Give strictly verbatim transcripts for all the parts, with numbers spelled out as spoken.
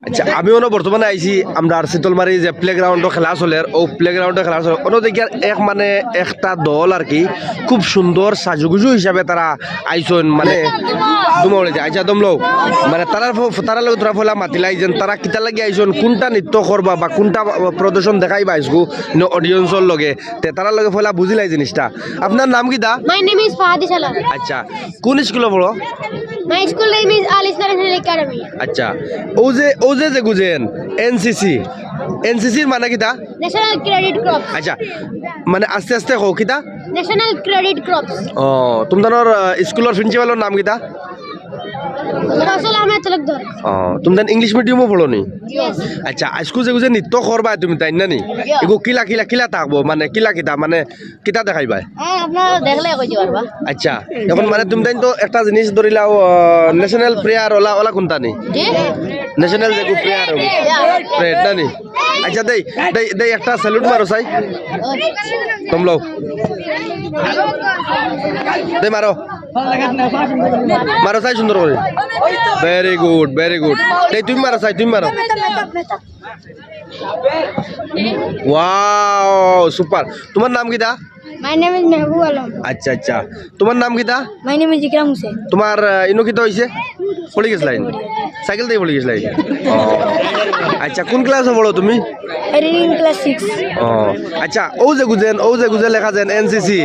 আচ্ছা, আমি অনো বর্তমানে আইছি আমরার শীতলমারি যে playground-ও খেলা চলের, অউ playground-ও খেলা চলের, অনো দেখিয়ার এক মানে একটা দল আর কি, খুব সুন্দর সাজুগুজু হিসাবে তারা আইছইন, মানে দুমাউলি যায়। আচ্ছা, দমলো, মানে তারার ফ-, তারার লগে থুড়া পয়লা মাতিলাই যেন তারা কিতার লাগি আইছইন, কুনটা নৃত্য করবা বা কুনটা প্রদর্শন দেখাইবা আইজকু audience-র লগে, তে তারার লগে পয়লা বুজিলাই জিনিসটা। আপনার নাম কিতা? My name is Fahadi Salam. আচ্ছা, কুন স্কুলো পড়ো? My school name is Al Islam National Academy. আচ্ছা, অউ যে, অউ যে যেগু যেন এনসিসি, এনসিসির মানে কিতা? National Cadet Corps. আচ্ছা, মানে আস্তে আস্তে কও কিতা? National Cadet Corps. ও, তুমতানর, আহ, স্কুলর প্রিন্সিপালর নাম কিতা? ফজল আহমেদ তালুকদার. ও, তুমতান ইংলিশ মিডিয়ামো পড়ো নি? Yes. আচ্ছা, আইজকু যেগু যে নৃত্য করবা তুমি, তাই না নি? Yeah. এগু কিলা কিলা কিলা থাকবো, মানে কিলা কিতা, মানে কিতা দেখাইবায়? হ্যাঁ, আপনারা দেখলে কইতে পারবা। আচ্ছা, এখন মানে তুমতাইন তো একটা জিনিস ধরিলাও, আহ, national prayer অলা, অলা কুনটা নি? জি? National যেগু prayer অইবো। Yeah. Prayer না নি? আচ্ছা, দেই, দেই, দেই একটা salute মারো চাই। দমলো। দেই মারো। মারো চাই সুন্দর করি। Very good, very good. দেই তুমি মারো চাই, তুমি মারো। Wow, super. তুমার নাম কিতা? My name is Mehbub Alam. আচ্ছা, আচ্ছা। তুমার নাম কিতা? My name is Ikram Hussain. তুমার, আহ, ইনো কিতা অইছে? পড়ি গেছলায়? সাইকেল থাকি পড়ি গেছলায়? ও। আচ্ছা, কুন ক্লাসো পড়ো তুমি? I reading class six. ও। আচ্ছা, অউ যেগু যেন, অউ যেগু যে লেখা যেন এনসিসি।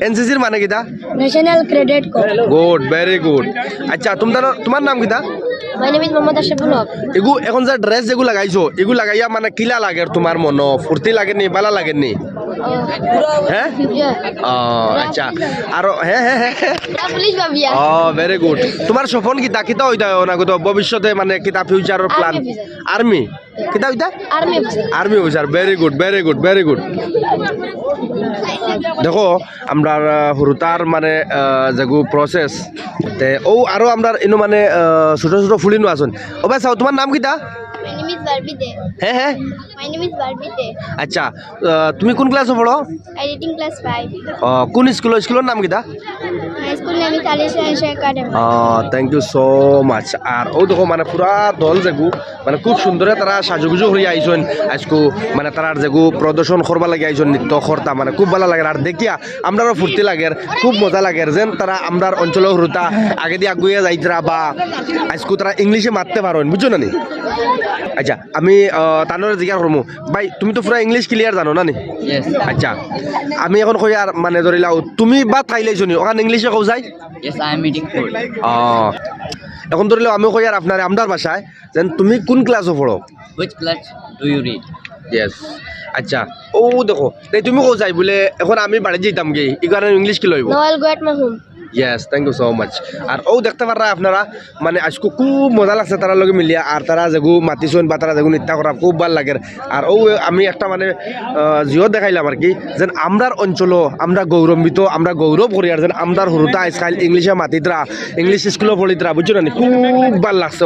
এনসিসির মানে কিতা? National Cadet Corps. Good, very good. আচ্ছা, তুমতার, তুমার নাম কিতা? My name is Mohammad Ashraful Haq. এগু এখন যে dress যেগু লাগাইছো, এগু লাগাইয়া মানে কিলা লাগের তুমার মনো? ফুর্তি লাগের নি, বালা লাগের নি? হ্যাঁ? Yeah. ও, আচ্ছা। আরো, হ্যাঁ, হ্যাঁ, হ্যাঁ, হ্যাঁ। পুরা পুলিশ ভাবিয়া। ও, very good. তুমার স্বপন কিতা, কিতা অইতা অয় না গো তো ভবিষ্যতে, মানে কিতা future-র plan? Army officer. Army? কিতা অইতা? Army officer. Army officer, very good, very good, very good. দেখো, আমরার, আহ, হুরুতার মানে, আহ, যেগু process, তে অউ আরো আমরার ইনো মানে, আহ, ছোট ছোট ফুলিনও আছইন। ও ভাই, চাও, তুমার নাম কিতা? My name is Barbie De. হ্যাঁ, হ্যাঁ। My name is Barbie De. আচ্ছা, আহ, তুমি কুন ক্লাসো পড়ো? I reading class five. আহ, কুন স্কুল? স্কুলর নাম কিতা? My school name is Al Islam National Academy. Ah, thank you so much. আর অউ দেখো, মানে পুরা দল যেগু, মানে খুব সুন্দরে তারা সাজুগুজু করি আইছইন আইজকু, মানে তারার যেগু প্রদর্শন করবার লাগি আইছইন, নৃত্য করতা, মানে খুব বালা লাগের। আর দেখিয়া আমরারও ফুর্তি লাগের, খুব মজা লাগের, যেন তারা আমরার অঞ্চলর হুরুতা আগেদি আগুইয়া যাইতরা বা আইজকু তারা ইংলিশে মাততে পারইন, বুঝছো না নি? আচ্ছা, আমি, আহ, তানরে জিজ্ঞাসা করমু, ভাই, তুমি তো পুরা ইংলিশ clear জানো না নি? Yes. আচ্ছা, আমি এখন কইয়ার, মানে ধরিলাও, তুমি ভাত খাইলাইছো নি? অখান ইংলিশে কও চাই। Yes, I am eating food. আহ, এখন ধরিলাও, আমি কইয়ার আপনারে আমরার ভাষায়, যেন তুমি কুন ক্লাসো পড়ো? Which class do you read? Yes. আচ্ছা, অউ দেখো, তাই তুমি কও চাই বুলে, এখন আমি বাড়িত যাইতাম গি, ইখান ইংলিশ কিলা অইবো? Now I'll go at my home. Yes, thank you so much. আর অউ দেখতে পাররা আপনারা, মানে আইজকু খুব মজা লাগছে তারার লগে মিলিয়া, আর তারা যেগু মাতিছইন বা তারা যেগু নৃত্য করা খুব বালা লাগের। আর অউ আমি একটা মানে, আহ, জিও দেখাইলাম আর কি, যেন আমরার অঞ্চলও আমরা গৌরবান্বিত, আমরা গৌরব করি, আর যেন আমরার হুরুতা আইজকাইল ইংলিশে মাতিতরা, ইংলিশ স্কুলো পড়িতরা, বুঝছো না নি? খুব বালা লাগছে।